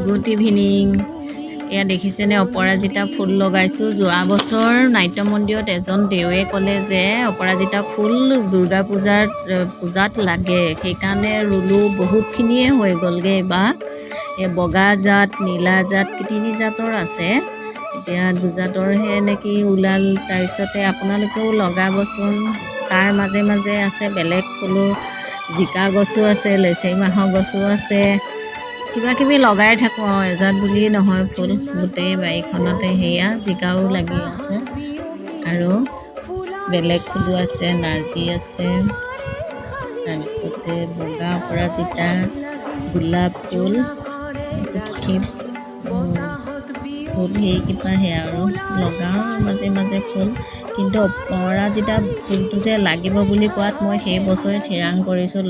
Good evening. এয়া দেখিছেনে, অপৰাজিতা ফুল লগাইছোঁ। যোৱা বছৰ নাট্য মন্দিৰত এজন দেৱে ক'লে যে অপৰাজিতা ফুল দুৰ্গা পূজাত লাগে, সেইকাৰণে ৰুলোঁ। বহুতখিনিয়ে হৈ গ'লগৈ এইবাৰ। এই বগা জাত, নীলা জাত, তিনি জাতৰ আছে। এতিয়া দুজাতৰহে নেকি ওলাল। তাৰপিছতে আপোনালোকেও লগাবচোন। তাৰ মাজে মাজে আছে বেলেগ ফুলো। জিকা গছো আছে, লেচেৰি মাহৰ গছো আছে। কিবা কিবি লগাই থাকোঁ আৰু, এজাত বুলিয়েই নহয় ফুল। গোটেই বাৰীখনতে সেয়া জিকাও লাগি আছে আৰু বেলেগ ফুলো আছে। নাৰ্জী আছে, তাৰপিছতে বগা অপৰাজিতা, গোলাপ ফুল, ফুল সেইকেইটা সেয়া আৰু লগাওঁ মাজে মাজে ফুল। কিন্তু অপৰাজিতা ফুলটো যে লাগিব বুলি কোৱাত মই সেই বছৰে থিৰাং কৰিছোঁ।